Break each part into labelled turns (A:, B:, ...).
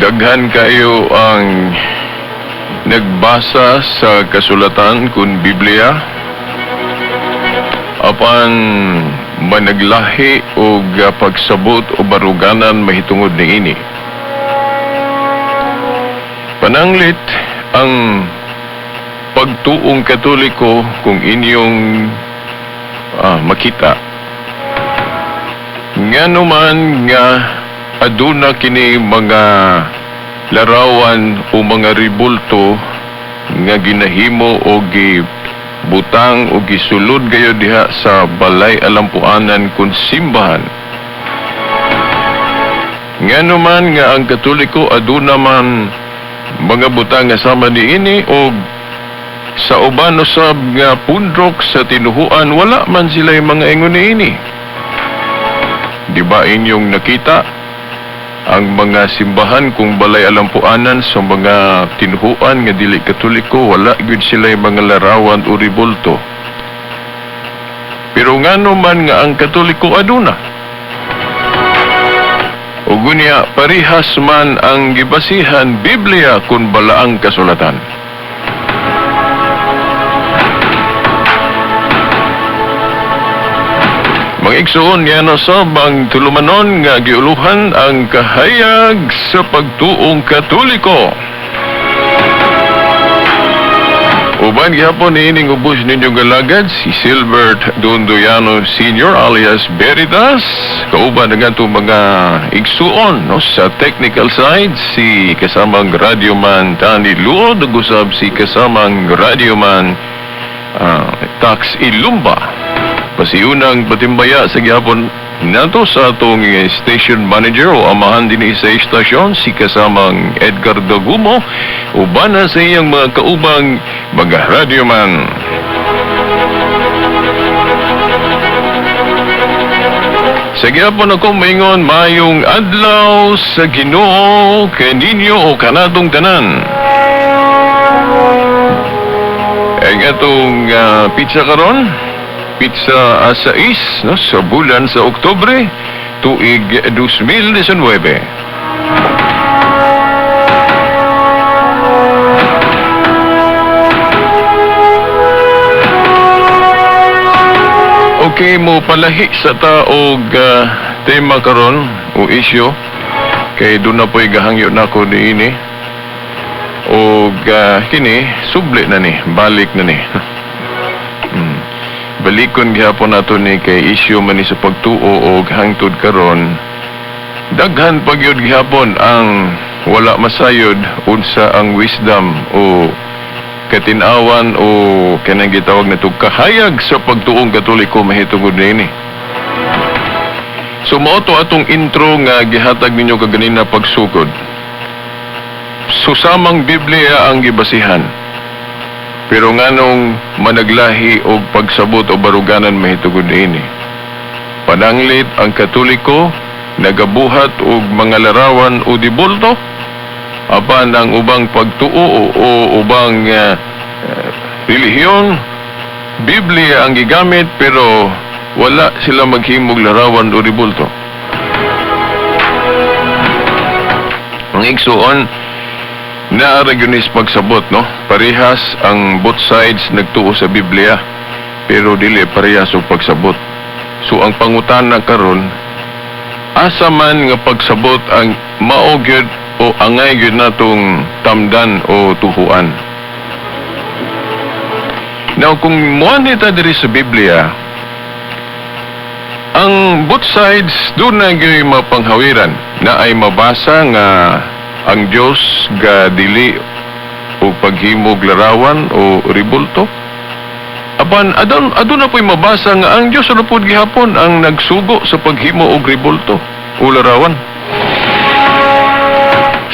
A: Daghan kayo ang nagbasa sa kasulatan kun Biblia apan managlahi og pagsabot o baruganan mahitungod niini. Pananglit ang pagtuong Katoliko, kung inyong makita, ngano man nga aduna kini mga larawan o mga ribulto nga ginahimo o gibutang o gisulod gayo diha sa balay alampuanan kun simbahan? Ngano man nga ang Katoliko aduna man mga butang nga sama niini og sa uban usab nga pundok sa tinuhuan wala man sila mga ingon niini? Di ba inyong nakita ang mga simbahan kung balay alampuanan sa mga tinuhuan nga dili Katoliko, wala gyud sila mga larawan o ribulto? Pero ngano man nga ang Katoliko aduna? Ug unya parihas man ang gibasihan, Biblia kun balaang kasulatan. Mga igsoon, yan usab ang tulumanon nga giuluhan ang kahayag sa pagtuong Katoliko. Uban gihapon niining ubos ninyong galagad si Silbert Dondoyano Sr. alias Veritas. Kauban ang atong mga igsuon, no, sa technical side si kasamang radyoman Tani Luod, ug usab si kasamang radyoman Tax Ilumba. Pasiunang patimbaya sa gihapon nato sa atong station manager o amahan din sa istasyon, si kasamang Edgar Dagumo, uban na sa iyang mga kaubang mga radyoman. Sa gihapon ako maingon, mayong adlaw sa Ginoo kaninyo o kanatong tanan. Ang atong pizza karon, pizza 6, no, sa bulan sa Oktubre, tuig 2019. Okay, mo palahi sa taog tema karon o isyu kay doon na po'y gahangyo nako niini. Og kini subli na ni, balik na ni. Balikon gihapon nato ni kay isyu man ni sa pagtuo og hangtod karon daghan pagyud gihapon ang wala masayod unsa ang wisdom o katinawan o kanang gitawag na kahayag sa pagtuong Katoliko mahitungod niini. So mao to atong intro nga gihatag ninyo kaganina pagsugod. Susamang Biblia ang gibasihan. Pero nganong managlahi og pagsabot o baruganan mahitungod niini? Pananglit ang Katoliko nagabuhat og mga larawan o dibulto, apan ang ubang pagtuo o ubang relihiyon, Biblia ang gigamit pero wala sila maghimog larawan o ribulto. Ang igsuon, naa ra gyud ni pagsabot, no? Parehas ang both sides nagtuo sa Biblia, pero dili parehas og pagsabot. So ang pangutana karon, asa man nga pagsabot ang mao gyud o angay gyud natong tamdan o tuhuan? Now, kung muanhi ta diri sa Biblia, ang both sides doon na gyud mapanghawiran na ay mabasa nga ang Dios ga dili o paghimog larawan o ribulto. Apan aduna po'y mabasa nga ang Dios ra pod gihapon ang nagsugo sa paghimo og ribulto o larawan.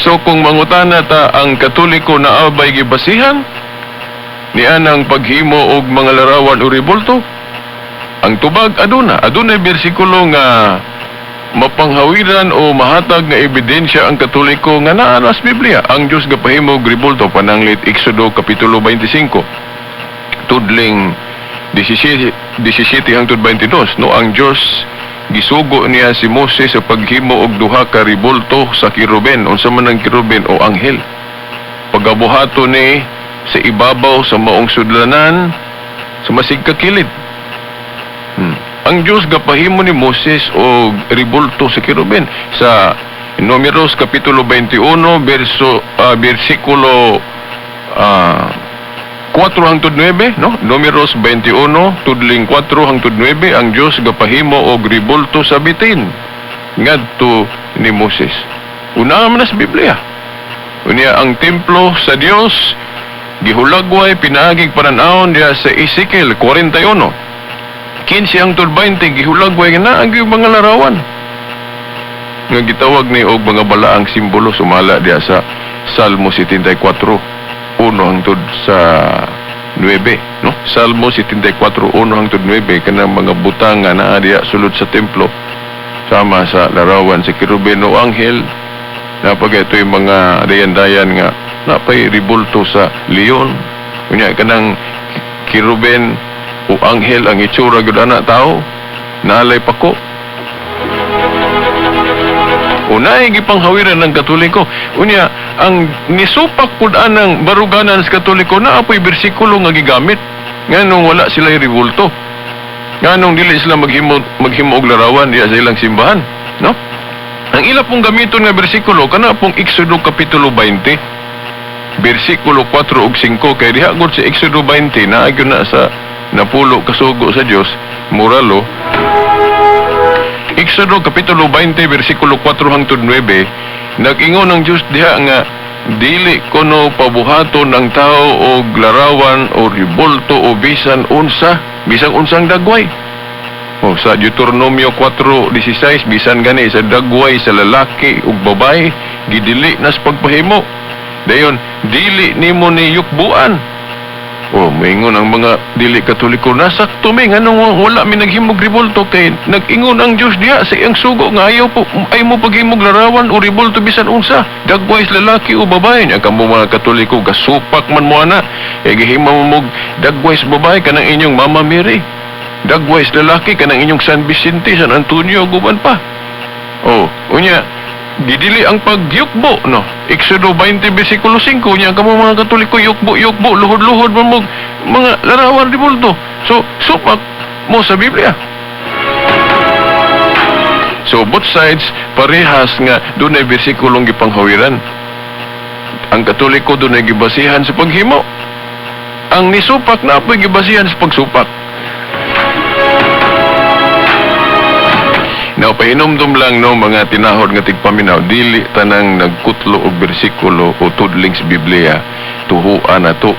A: So kung mangutana ta, ang Katoliko na abay gibasihan nianang paghimo og mga larawan o ribulto, ang tubag aduna, adunay bersikulo nga mapanghawiran o mahatag nga ebidensya ang Katoliko nga naa na sa Biblia. Ang Dios gapahimo og ribulto, pananglit Exodo kapitulo 25 tudling 17 hangtod 22, no, ang Dios Gisugo niya si Moses sa paghimo og duha ka ribulto sa kiruben. Unsa man ang kiruben o anghel? Pagabuhato ni sa ibabaw sa maong sudlanan sa masig ka kilid. Ang Dios gapahimo ni Moses og ribulto sa kiruben sa Numeros kapitulo 21 verso bersikulo 4 hangtod 9, no? Numeros 21 tudling 4 hangtod 9, ang Dios gapahimo og ribulto sa bitin ngadto ni Moses. Una man sa Biblia. Unya ang templo sa Dios gihulagway pinaagig panan-awon diha sa Ezekiel 41. 15 hangtod 20, gihulagway nga naa gyud mga larawan nga gitawag ni og mga balaang simbolo, sumala diha sa Salmo 74 1 hangtod sa 9, no? Salmo 74 1 hangtod 9, kanang mga butang nga naa diha sulod sa templo sama sa larawan sa kerubin o anghel. Napag ito yung mga dayan-dayan nga napay ribulto sa leon. Unya kanang kiruben o anghel, ang itsura gyud ana tao, naalay pako. Unay gipanghawiran ng Katoliko. Unya, ang nisupak pud anang baruganan sa Katoliko, naa po'y bersikulo nga gigamit nganong wala sila ribulto, nganong dili sila maghimo og larawan diha sa ilang simbahan, no? Ang ila pong gamiton nga bersikulo kana pong Exodo kapitulo 20 bersikulo 4 ug 5, kay diha gud sa Exodo 20 naa gyud na sa napulo kasugo sa Dios, moralo. Exodo kapitulo 20 bersikulo 4 hangtod 9, nag-ingon ang Dios diha nga dili kuno pabuhaton ang tao og larawan o ribulto o bisan unsa, bisan unsang dagway. O sa Deuteronomio 4:16, bisan gani sa dagway sa lalaki ug babae, gidili na sa pagpahimo. Dayon dili nimo ni yukbuan. O, moingon ang mga dili Katoliko, nasakto mi, nganong wala mi naghimog ribulto kay nag-ingon ang Dios diha sa iyang sugo nga ayaw po ay mo paghimog larawan o ribulto bisan unsa dagway sa lalaki o babae. Nya kamo mga Katoliko, gasupak man mo ana, e gihimo mo og dagway sa babae kanang inyong Mama Mary, dagway sa lalaki kanang inyong San Vicente, San Antonio, guban pa. Oh, unya gidili ang pagyukbo, no? Exodo 20 versikulo 5. Nya kamo mga Katoliko, yukbo yukbo, luhod-luhod man mo mga larawan, ribulto. So supak mo sa Biblia. So both sides parehas nga dunay bersikulong gipanghawiran. Ang Katoliko dunay gibasihan sa paghimo. Ang nisupak na apoy gibasihan sa pagsupak. Now, pahinumdum lang, no, mga tinahod nga tigpaminaw, dili tanang nagkutlo og bersikulo o tudling sa Biblia, tuhuan na to.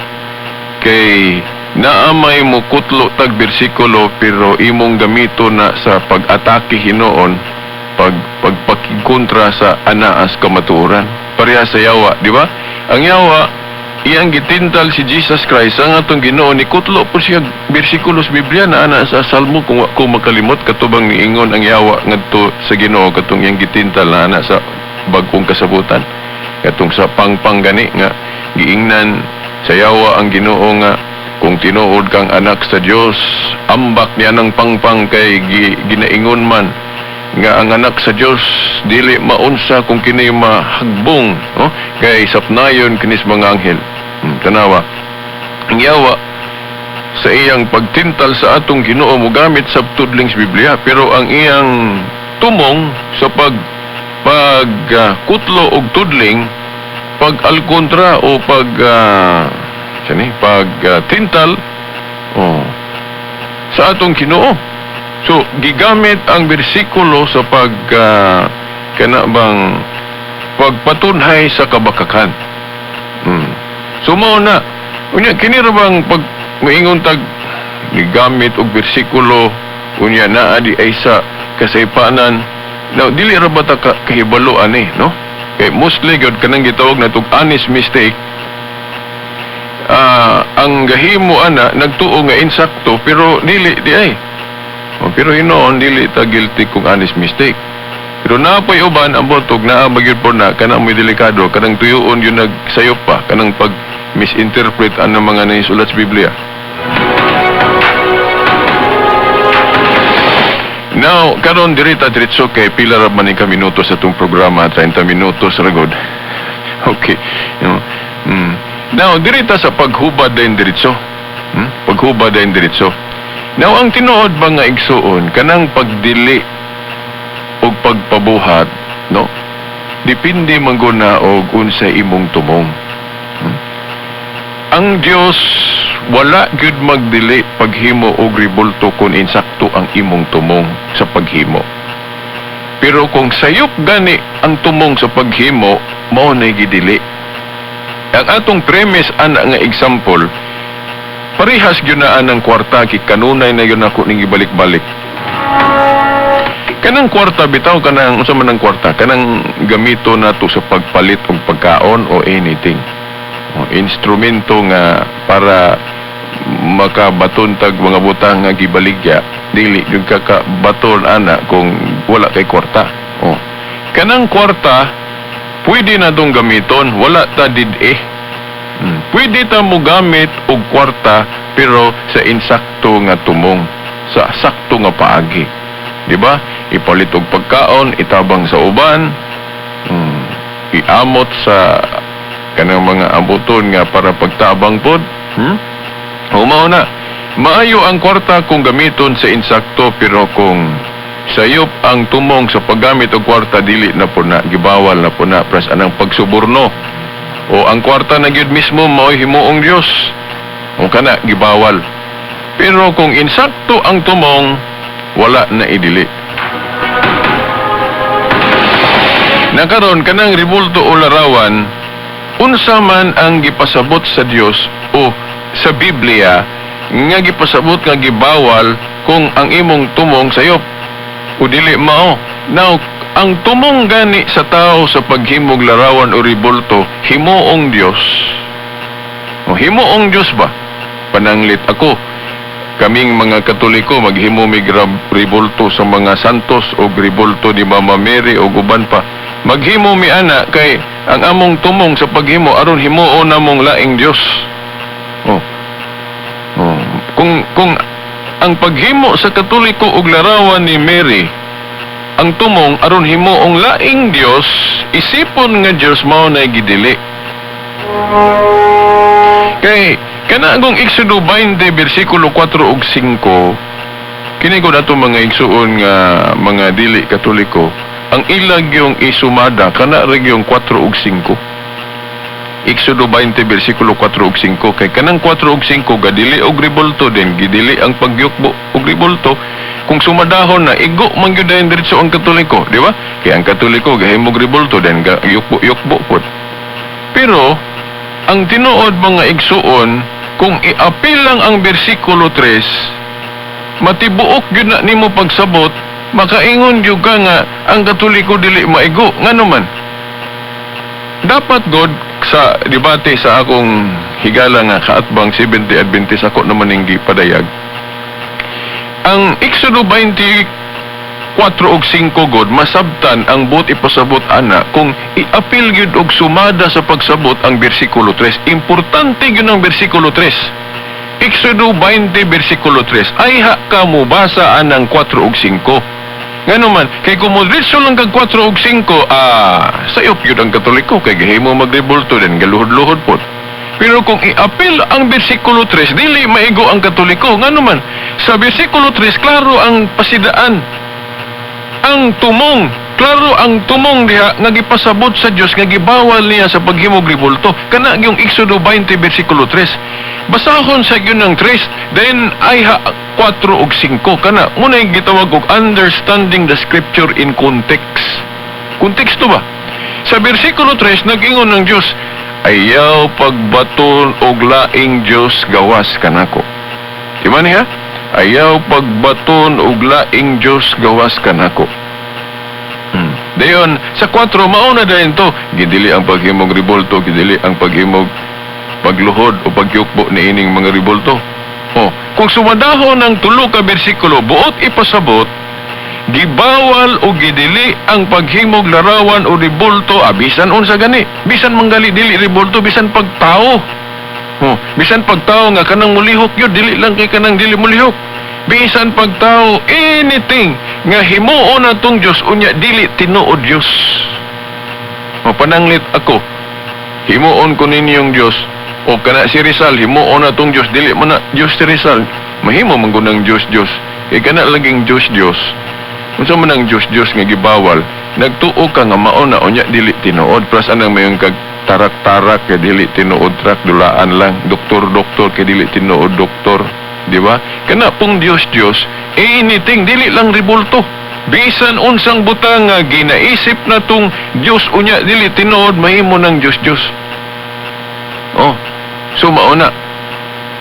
A: Kay naamay mo kutlo tag bersikulo pero imong gamito na sa pag-atake hinuon, pagpakikontra sa anaas kamatuoran. Pareha sa yawa, di ba? Ang yawa, iyang gitintal si Jesus Christ ang atong Ginoo, ni kutlo po siya bersikulo sa Biblia na ana sa Salmo, kung wa ko makalimot, katubang niingon ang yawa ngadto sa Ginoo katong iyang gitintal na ana sa Bag-ong Kasabutan, katong sa pangpang gani nga giingnan sa yawa ang Ginoo nga kung tinuod kang anak sa Dios, ambak niya ng pangpang kay ginaingon man nga ang anak sa Dios dili maunsa kung kini mahagbong, no? Kay sapnayon kinis mga anghel. Tanawa ang yawa sa iyang pagtintal sa atong Ginoo, mogamit sa tudling sa Biblia, pero ang iyang tumong sa pag pag kutlo og tudling, pag alkontra o pag sani pag tintal, oh, sa atong Ginoo. So gigamit ang bersikulo sa pag kana bang pagpatunhay sa kabakakan. So mao na unya kini ra bang pag moingon tag gigamit og bersikulo, unya naa di ay sa kasaypanan. Now, dili ra ba ta kahibalo ani, no? Kay mostly gyud kanang gitawag natog honest mistake. Ang gahimo ana nagtuo nga insakto pero dili di ay. O, pero hinuon dili ta guilty kung honest mistake. Pero naapoy uban ang botog naa magyud po na kanang may delikado, kanang tuyuon yun nagsayop pa kanang pag misinterpret ang mga naisulat sa Biblia. Now, karon diri ta diretso kay pila ra man ni ka minuto sa atong programa, 30 minutos ra gud. Okay. Now, diri ta sa paghubad din diretso. Paghubad din diretso. Now, ang tinuod ba nga igsuon, kanang pagdili og pagpabuhat, no? Depende man gud na og unsa imong tumong. Ang Dios wala gyud magdili paghimo og rebulto kung insakto ang imong tumong sa paghimo. Pero kung sayop gani ang tumong sa paghimo, mao na gidili. Ang atong premise ana nga example, parehas gyud na anang kwarta kay kanunay na gyud nako ning ibalik-balik. Kanang kwarta bitaw, kanang unsa man ang kwarta, kanang gamito nato sa pagpalit og pagkaon o anything. O, instrumento nga para makabaton tag mga butang nga gibaligya, dili gyud ka kabaton ana kung wala kay kwarta. O. Kanang kwarta pwede na dong gamiton, wala ta did-eh. Pwede ta mo gamit og kwarta pero sa insakto nga tumong, sa sakto nga paagi. Di ba? Ipalit og pagkaon, itabang sa uban, iamot sa kanang mga abuton nga para pagtabang pod. O mao na. Maayo ang kwarta kung gamiton sa insakto, pero kung sayop ang tumong sa paggamit og kwarta, dili na po na, gibawal na po na pras anang pagsuborno. O ang kwarta na gyud mismo mao'y himuong Dios. O kana gibawal. Pero kung insakto ang tumong, wala na idili. Nakaron kanang rebulto o larawan, unsa man ang gipasabot sa Dios o sa Biblia nga gipasabot nga gibawal kung ang imong tumong sayop o dili mao. Now, ang tumong gani sa tao sa paghimog larawan o rebulto, himuong Dios. O himuong Dios ba? Pananglit ako. Kaming mga Katoliko maghimo mig rebulto sa mga santos o rebulto ni Mama Mary o uban pa. Maghimo mi ana kay ang among tumong sa paghimo aron himuon namong laing Dios. Oh. Oh. Kung ang paghimo sa Katoliko og larawan ni Mary ang tumong aron himuong laing Dios, isipon nga Dios, mao na gidili. Kay kana akong Exodo 20 bersikulo 4 ug 5, kini ko nato mga igsuon nga mga dili Katoliko, ang ilag yung isumada kana ra yung 4 ug 5. Exodo 20 bersikulo 4 ug 5, kay kanang 4 ug 5 gadili og rebulto din, gidili ang pagyukbo og rebulto. Kung sumadahon na, igo man gyud dayon diretso ang Katoliko, di ba? Kay ang Katoliko gahimog rebulto din, yukbo yukbo pod. Pero ang tinuod, mga igsuon, kung iapil lang ang bersikulo 3, matibuok gyud na nimo pagsabot, makaingon gyud ka nga ang Katoliko dili maigo. Ngano man? Dapat god sa debate sa akong higala nga kaatbang 70 Adventist, ako naman ning gipadayag. Ang Exodo 24 ug 5 god masabtan ang buot ipasabot ana kung iapil gyud og sumada sa pagsabot ang bersikulo 3. Importante gyud ang bersikulo 3. Exodo 20 bersikulo 3. Ay ha ka mo basa anang 4 ug 5. Ngano man, kay kung mo lang kag 4 ug 5, sayop gyud ang Katoliko kay gahimo magrebulto din, galuhod-luhod pod. Pero kung iapil ang bersikulo 3, dili maigo ang Katoliko. Ngano man, sa bersikulo 3, klaro ang pasidaan. Ang tumong, klaro ang tumong diha nga gipasabot sa Dios nga gibawal niya sa paghimog rebulto. Kana yung Exodo 20 bersikulo 3. Basahon sa gyud ng 3, then ay ha 4 ug 5 kana muna yung gitawag og understanding the scripture in context. Konteksto ba? Sa bersikulo 3 nag-ingon ng Dios, "Ayaw pagbaton og laing Dios gawas kanako." Di ba niya? "Ayaw pagbaton og laing Dios gawas kanako." Dayon, sa 4, mauna dayon to. Gidili ang paghimog rebulto, gidili ang paghimog pagluhod o pagyukbo ni ining mga rebulto. Oh, kung sumadahon ang tulo ka bersikulo, buot ipasabot, gibawal o gidili ang paghimog larawan o rebulto, bisan unsa gani, bisan manggali dili rebulto, bisan pagtao. Oh, bisan pagtao nga kanang mulihok yun, dili lang kay kanang dili mulihok. Bisan pagtao, anything nga himuon natong Dios unya dili tinuod Dios. Mapananglit ako, himuon ko ninyong Dios o kana si Rizal, himuon natong Dios, dili man na Dios si Rizal. Mahimo man gud Dios Dios. Kay kana laging Dios Dios. Unsa man ang Dios Dios nga gibawal, nagtuo ka nga mao na unya dili tinuod. Plus anang mayong kag tarak-tarak kay dili tinuod trak, dulaan lang. Doktor-doktor kay dili tinuod doktor. Di ba? Kana pong Dios Dios, anything, dili lang ribulto. Bisan unsang butang nga ginaisip na tong Dios unya dili tinuod, mahimo ng Dios Dios. Oh, so mao na.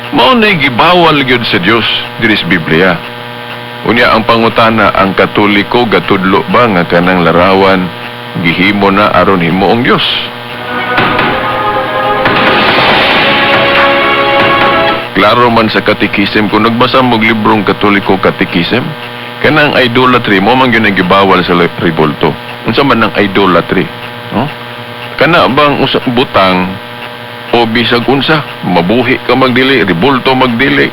A: Mao na gibawal gyud sa Dios diri sa Biblia. Unya ang pangutana, ang Katoliko gatudlo ba nga kanang larawan gihimo na aron himuong Dios? Klaro man sa katikisem, kung nagbasa mo og librong Katoliko Katikisem, kanang idolatry mo man gyud ang gibawal sa ribulto. Unsa man ang idolatry? No? Kana bang usa butang o bisag unsa, mabuhi ka magdili, ribulto magdili.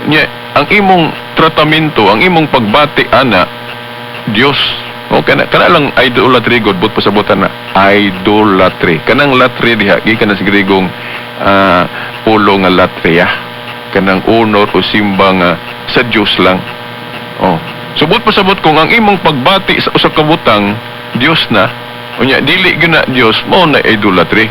A: Nya ang imong tratamento, ang imong pagbati ana Dios. O kana lang idolatry god, but pasabutan na idolatry. Kanang latry diha gikan na sa Gregong pulo nga latria. Kanang honor o simba nga sa Dios lang. Oh. Subot pasabot kung ang imong pagbati sa usa ka butang Dios na, unya dili gyud na Dios, mao na idolatry.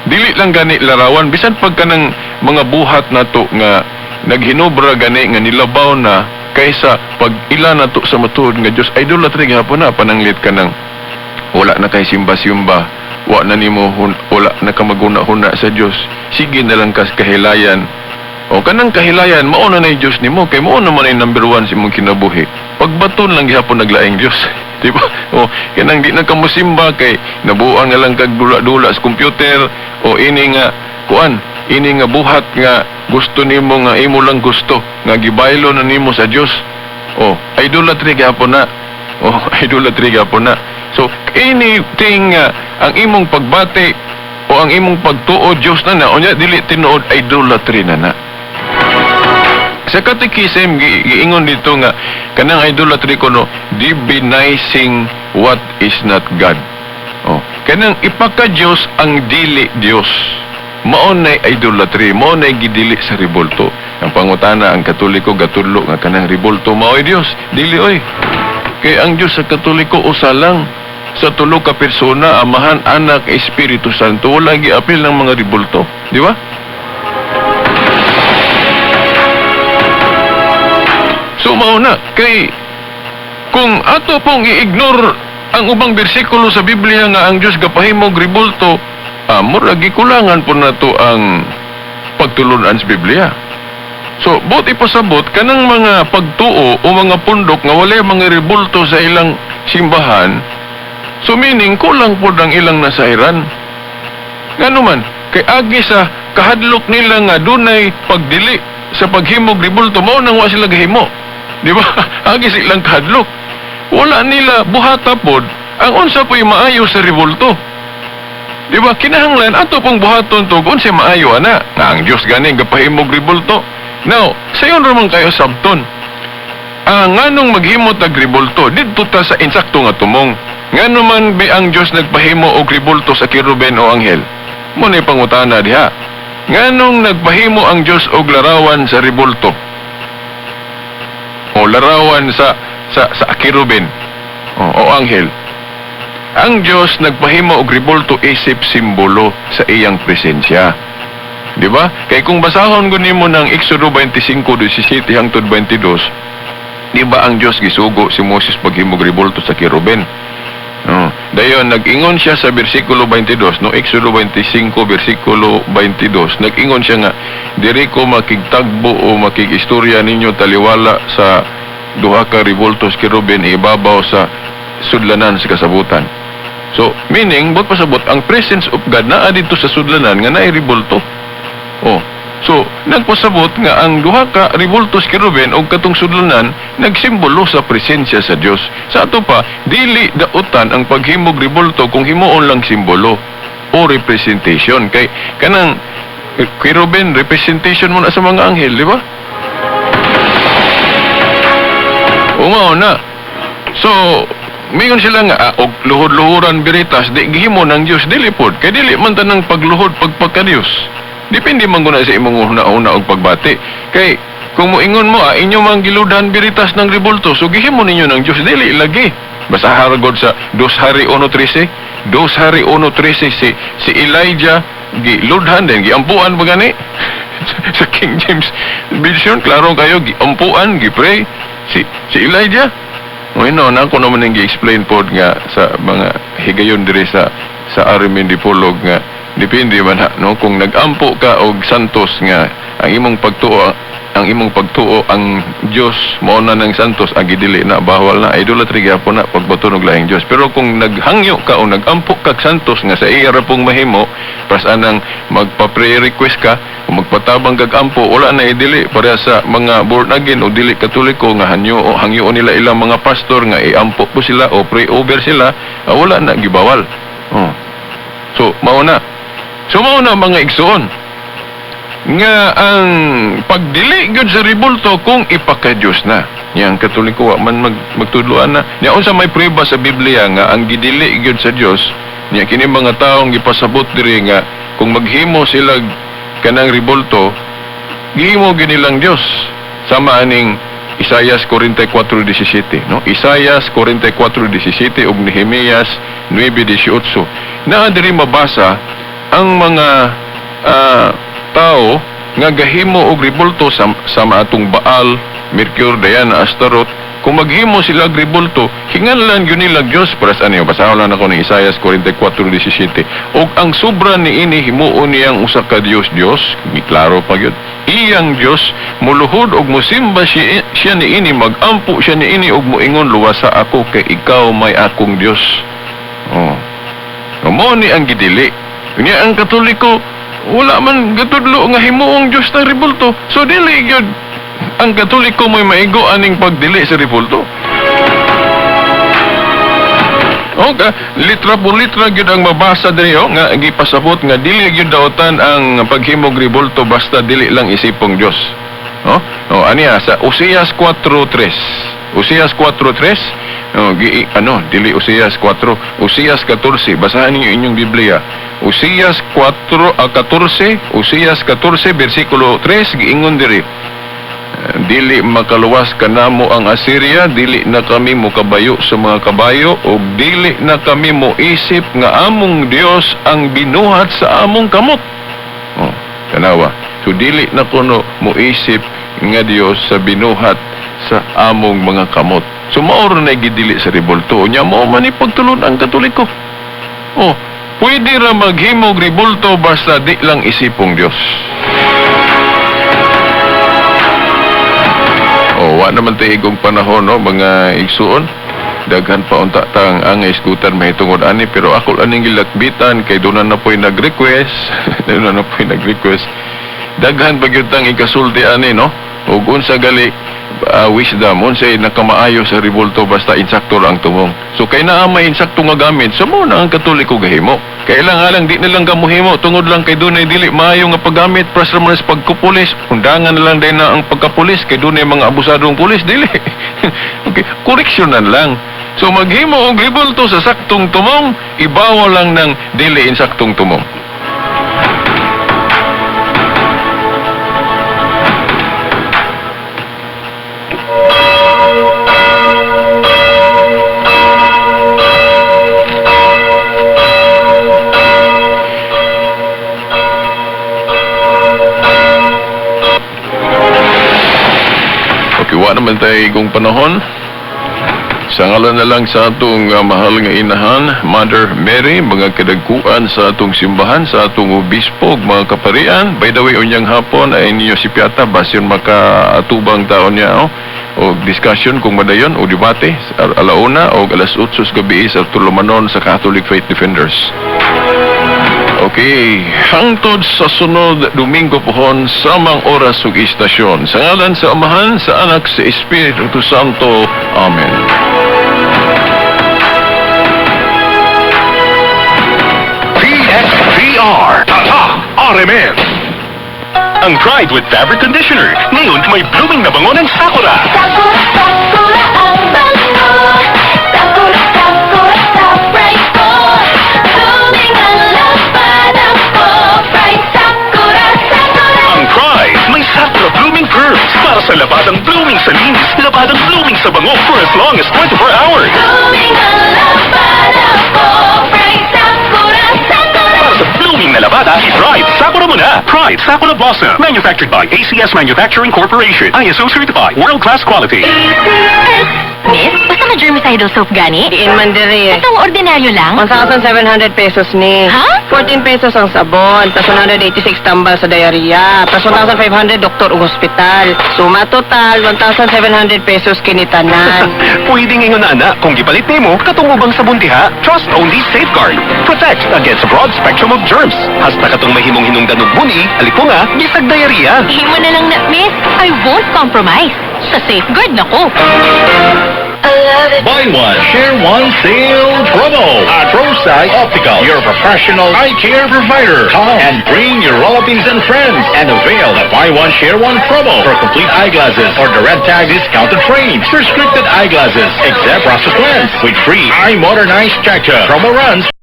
A: Dili lang gani larawan, bisan pag kanang mga buhat nato nga naghinobra gani nga nilabaw na kaysa pag ila nato sa matuod nga Dios, idolatry gihapon na. Pananglit ka ng wala na kay simba-simba, wa na nimo wala na ka maguna-huna sa Dios, sige na lang kas kahilayan. O kanang kahilayan, mao na nay Dios nimo kay mao naman ay number one sa imong kinabuhi. Pagbaton lang gihapon naglaing Dios. Di ba? O kanang di na ka mosimba kay nabuang na lang kag dula-dula sa computer o ini nga kuan, ini nga buhat nga gusto nimo nga imo lang gusto nga gibaylo na nimo sa Dios. O idolatry gihapon na. O idolatry gihapon na. So anything nga ang imong pagbati o ang imong pagtuo Dios na na unya dili tinuod, idolatry na na. Sa katikisem, giingon dito nga kanang idolatry kuno divinizing what is not God. Oh, kanang ipaka-Dios ang dili Dios. Mao na idolatry, mao na gidili sa ribulto. Ang pangutana, ang Katoliko gatudlo nga kanang ribulto mao'y Dios? Dili oy. Kay ang Dios sa Katoliko usa lang sa tulo ka persona, Amahan, Anak, Espiritu Santo. Wala giapil ng mga ribulto, di ba? So mao na kay kung ato pong i-ignore ang ubang bersikulo sa Biblia nga ang Dios gapahimog ribulto, murag gikulangan po nato ang pagtulunan sa Biblia. So buot ipasabot kanang mga pagtuo o mga pundok nga walay mga ribulto sa ilang simbahan, so meaning kulang pod ang ilang nasairan. Ngano man kay agi sa kahadlok nila nga dunay pagdili sa paghimog ribulto, mao nang wa sila gahimo. Di ba? Agi silang kahadlok. Wala nila buhata pod ang unsa po'y maayo sa ribulto. Di ba? Kinahanglan ato pong buhaton to kung unsa maayo ana. Nga ang Dios gani gapahimog ribulto. Now, sayon ra man kayo sabton. Nganong maghimo tag ribulto didto ta sa insakto nga tumong. Ngano man bi ang Dios nagpahimo og ribulto sa keruben o anghel? Mo ni pangutana diha. Nganong nagpahimo ang Dios og larawan sa ribulto? O larawan sa keruben o anghel? Ang Dios nagpahimo og ribulto isip simbolo sa iyang presensya. Di ba? Kay kung basahon ko nimo ng Exodo 25:17 hangtod 22, di ba ang Dios gisugo si Moses paghimog ribulto sa keruben? No. Dayon nag-ingon siya sa bersikulo 22, no, Exodo 25 bersikulo 22, nag-ingon siya nga diri ko makigtagbo o makigistorya ninyo taliwala sa duha ka ribultos keruben ibabaw sa sudlanan sa kasabutan. So meaning, but pasabot ang presence of God naa didto sa sudlanan nga naay ribulto. Oh. So, nagpasabot nga ang duha ka ribultos keruben og katong sudlanan nagsimbolo sa presensya sa Dios. Sa ato pa, dili dautan ang paghimog ribulto kung himuon lang simbolo o representation. Kay kanang keruben representation mo na sa mga anghel, di ba? Mao na. So, mingon sila nga, ah, og luhod-luhuran Veritas, di gihimo ng Dios, dili pod. Kay dili man tanang pagluhod pagpagka-Dios. Depende man guna sa imong una-una og pagbati. Kay kung moingon mo, ah, inyo mang giludan Veritas ng rebulto, so gihimo ninyo ng Dios, dili lagi. Basta haragod sa Dos Hari 1.13, Dos Hari 1.13, si Elijah giludhan din, giampuan ba gani? Sa King James Version, klaro kayo, giampuan, gipray si Elijah. Ngayon, no, ako naman ang gi-explain pod nga sa mga higayon diri sa RMN Dipolog nga depende man ha, no, kung nagampo ka og santos nga ang imong pagtuo ang Dios mao na ng santos, ang gidili na, bawal na, idolatry gyapon na, pagbato og lahing Dios. Pero kung naghangyo ka o nagampo kag santos nga sa iya ra pong mahimo, pas anang magpa-prayer request ka o magpatabang kag ampo, wala na idili, para sa mga born again o dili Katoliko nga hangyo o hangyo nila ilang mga pastor nga iampo po sila o pray over sila, ah, wala na gibawal. Oh. So mao na, so mao na, mga igsoon, nga ang pagdili gyud sa rebulto kung ipakadiyos na. Yang Katoliko wa man magtudloan na. Nya unsa may prueba sa Biblia nga ang gidili gyud sa Dios niya kini mga taong gipasabot diri nga kung maghimo sila kanang rebulto, gihimo gyud nilang Dios? Sama aning Isayas 44:17, no? Isayas 44:17 ug Nehemias 9:18. Naa diri mabasa ang mga tao nga gahimo og rebulto sa atong Baal, Mercure, Diana, Astaroth. Kung maghimo sila og rebulto, hinganlan gyud nila Dios. Para sa ano, basahon lang ako ng Isayas 44:17. Og ang sobra niini himuon niyang usa ka dios dios, klaro pa gyud. Iyang Dios, muluhod og musimba siya niini, magampo siya niini og moingon, "Luwasa ako kay ikaw may akong Dios." Oh. Mao ni ang gidili. Unya ang Katoliko wala man gatudlo nga himuong Dios ng rebulto. So dili gyud ang Katoliko mo'y maigo aning pagdili sa rebulto. Okay, litra por litra gyud ang mabasa diri, oh, nga gipasabot nga dili gyud daotan ang paghimog rebulto basta dili lang isipong Dios. Oh, oh aniya sa Oseas 4:3. Oseas 4:3. Oh, gi, ano, dili Oseas 4, Oseas 14. Basahan ninyo inyong Biblia. Oseas 4 a 14, Oseas 14 bersikulo 3, giingon diri. Dili makaluwas kanamo ang Assyria, dili na kami mokabayo sa mga kabayo, ug dili na kami moisip nga among Dios ang binuhat sa among kamot. Oh, tanawa. So dili na kuno moisip nga Dios sa binuhat sa among mga kamot. So mao ra na gidili sa rebulto. Nya mao man ni pagtulon ang Katoliko. Oh, pwede ra maghimog rebulto basta di lang isipong Dios. Oh, wa naman tay igong panahon, no, mga igsuon. Daghan pa unta tang ang isgutan mahitungod ani, pero ako aning gilakbitan kay doon na po'y nag-request. Doon na po'y nag-request. Daghan pa gyud tang ikasulti ani, no? Ug unsa gali wisdom, unsay nakamaayo sa rebulto basta insakto ra ang tumong. So kay naa may insakto nga gamit, so mao na ang Katoliko gahimo. Kailangan lang di na lang gamuhimo tungod lang kay dunay dili maayo nga paggamit pras ra man sa pagkupulis. Undangan na lang din na ang pagkapulis kay dunay mga abusadong pulis, dili. Okay, koreksyonan lang. So maghimo og rebulto sa saktong tumong, ibawa lang ng dili insaktong tumong. Okay, wa naman tayo igong panahon. Sa ngalan na lang sa atong mahal nga inahan, Mother Mary, mga kadagkuan sa atong simbahan, sa atong obispo, ug mga kaparian. By the way, unyang hapon ay ninyo si Piata, basyon makaatubang taon niya, oh, o discussion kung madayon o debate, sa alauna o alas 8 sa gabi sa Tulumanon sa Catholic Faith Defenders. Okay, hangtod sa sunod Domingo pohon, samang oras ug istasyon. Sa ngalan sa Amahan, sa Anak, sa Espiritu Santo. Amen.
B: PSVR. Tatak RMN. Ang Pride with Fabric Conditioner. Ngayon may blooming na bango ng Sakura.
C: Sakura, sakura.
B: Dried Sakura Blossom. Manufactured by ACS Manufacturing Corporation. ISO certified. World-class quality.
C: Miss, basta ka germicidal soap gani?
D: Diin man diri.
C: Itong ordinaryo lang?
D: 1,700 pesos ni.
C: Ha?
D: 14 pesos ang sabon, plus 186 tambal sa diarrhea, plus 1,500 doktor ug hospital. Suma total, 1,700 pesos kini tanan.
B: Pwedeng ingon na ana kung gipalit nimo katong ubang sabon diha. Trust only Safeguard. Protect against a broad spectrum of germs. Hasta katong mahimong hinungdan og muni, alipunga, bisag diarrhea.
C: Himo na lang na, miss. I won't compromise. Sa Safeguard na ko.
E: Buy one, share one sale promo at Rosai Optical, your professional eye care provider. Come and bring your relatives and friends and avail the buy one, share one promo for complete eyeglasses or the red tag discounted frames, prescripted eyeglasses, except process lens with free eye modernized checkup. Promo runs